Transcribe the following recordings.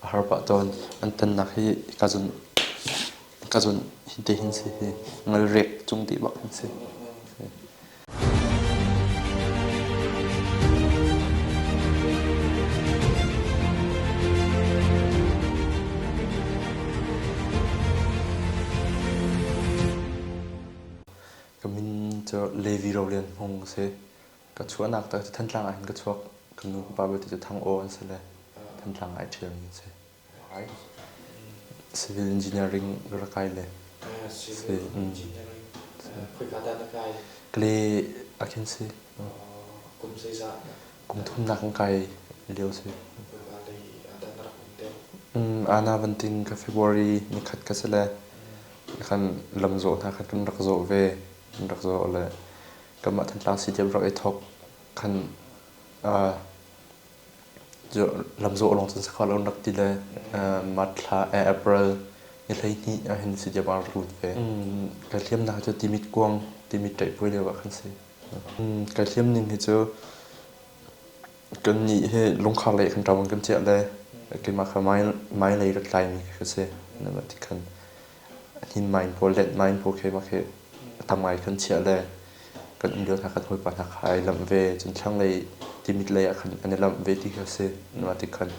A har pah tawn. An tannak hi ka zun ka zun hi te hin si hi ngalrek cung ti bak hin si. Ka min cu Levi Rolian Hmung a si. Ka chuahnak tak cu Thantlang ah hin ka chuak. Ka nu ka pa belte cu Thang Aw an si le Thantlang ah ai ṭhialmi an si. Civil engineering ka rak kai le. Civil engineering. Khoika dah na kai? Kale ah khin si. Kum zeizah? Kum thumnak kan kai lio si. Khoika lei ah dah na rak um deuh? Ana banting ka February nikhat ka si le khan lamzawh hna khan kan rak zawh ve. Kan rak zawh le kanmah Thantlang City rak i thawk khan lamzawh lawng cun si kho lo rak ti le March thla April ni 12 ah hin City ah rak lut ve. Kai hliamnak cu Timit kuang Timit ṭaihpuai lio ah khan si. Kai hliam ning hi cu kannih hi lungkhar lei kan ṭam kan ciah le keimah kha mai lei rak tlaimi ka si. Ti khan hnin mine pawl let mine pawl khi mah khi tam ngai kan chiah le kan um lio hna kan hawipa hna kha ai lamh ve cun thlanglei Timit lei ah khan an i lamh ve ti kha si mah ti khan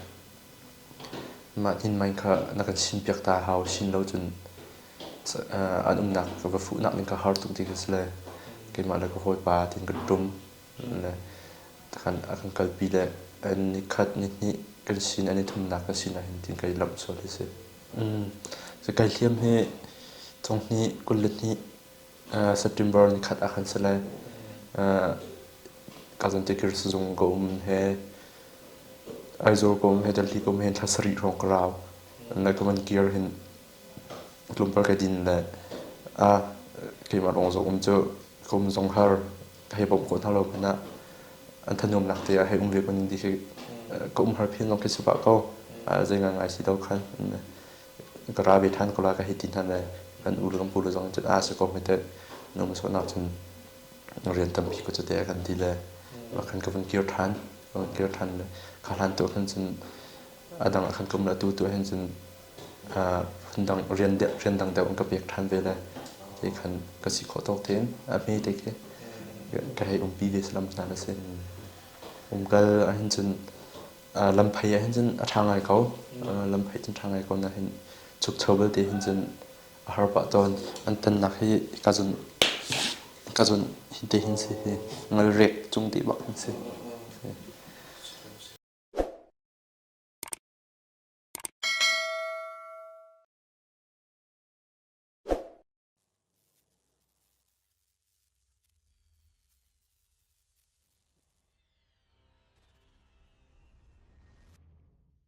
mah hnin mine kha na kan sin piak ta hau sin lo cun an umnak ka va fuhnak ning kha har tuk ti kha si le keimah le ka hawipa tin kan ṭum le khan a kan kalpi le ni khat ni hnih kan sin an i thumnak kan sin ah hin tin kai lamh sual hi si. Kai hliam hi thonghnih 22 September nikhat ah khan si lai. Kazantikir sizung ka um he Aizawl ka um he Delhi ka um he thla sarih hrawng ka rau. Le ka van kir hin tlawmpal ka din le keimah lawng zong um cu ka um zong har ka hei bawmh khawh hna lo hmanh ah an thanuamnak te ah hei um ve ko ning ti khi ka um har phin zong khi si pah ko. Zei ngai si lo khan ka ra ve ṭhan ko la ka hei ti hna le kan u le kan pu le zong cun a si ko hme teh nu sawhnak cun rian tampi ko cu te kan ti le khan ka vun kir ṭhan ka vun kir ṭhan le kha hlan tu khan cun a dang ah khan ka um le tu tu hin cun phundang rian rian dang deuh an ka pek ṭhan ve le ti khan ka si khawh tawk tein a hme te khi ka hei umpi ve salam hna na si. Umkal ahhin cun lamphei ahhin cun a ṭha ngai ko. Lamphei cun ṭha ngai ko nain chukcho belte hin cun a har pah tawn. An tannak hi ka zun ka zun hi te hin si hi ngalrek cung ti bak hin si.